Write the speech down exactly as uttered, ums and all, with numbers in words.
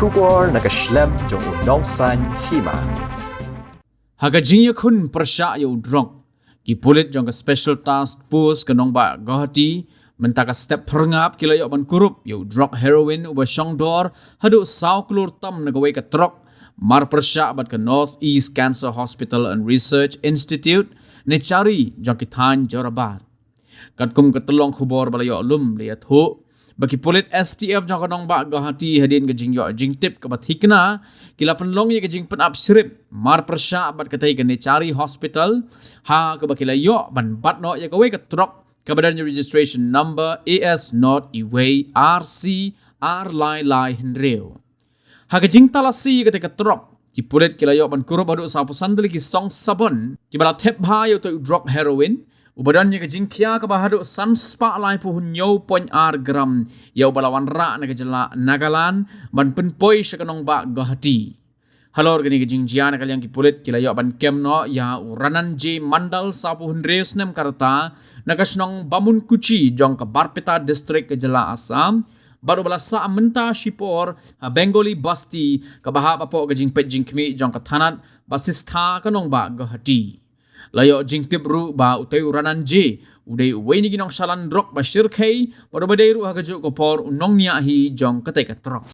Khubor na ka shlem jong u Nongsaiñ Hima. Ha ka jingïakhun pyrshah ïa u drok, ki pulit jong ka Special Task Force ka nongbah Guwahati mynta ka step phyrngap ki la ïoh ban kurup ïa u drok heroin uba shongdor haduh saw klur tam na kawei ka trok, mar pyrshah bad ka North East Cancer Hospital and Research Institute, Nechari, jong ki thaiñ Jorabat. Katkum ka tyllong khubor ba la ïoh lum, la ïathuh ba ki pulit S T F jong ka nongbah Guwahati, hadien ka jingïoh jingtip kaba thikna, ki la pynlong ïa ka jingpynap shrip mar pyrshah bad katei ka Nechari Hospital, ha kaba ki la ïoh ban bat noh ïa kawei ka trok kaba don ïa registration number A S not iwei R C ar lai lai hynriew. Ha ka jingtalasi ïa katei ka trok, ki pulit ki la ïoh ban kurup haduh sawphew san tylli ki song sabon kiba la thep bha ïa utei u drok heroin uba don ïa ka jingkhia kaba haduh san spah laiphew hynñiew point ar gram, ïa uba la wanrah na ka jylla Nagaland ban pynpoi sha ka nongbah Guwahati. Halor kane ka jingjia, na ka liang ki pulit ki la ïoh ban kem noh ïa u Rananjay Mandal, sawphew hynriew snem ka rta, na ka shnong Bamunkuchi jong ka Barpeta District ka jylla Assam, bad uba la sah mynta shipor ha Bengali Basti kaba hap hapoh ka jingpeit jingkhmih jong ka thanat Basistha ka nongbah Guwahati. La ïoh jingtip ruh ba utei u Rananjay u dei uwei na ki nongshalan drok ba shyrkhei bad uba dei ruh ha kajuh ka por u nongñiah hi jong katei ka trok.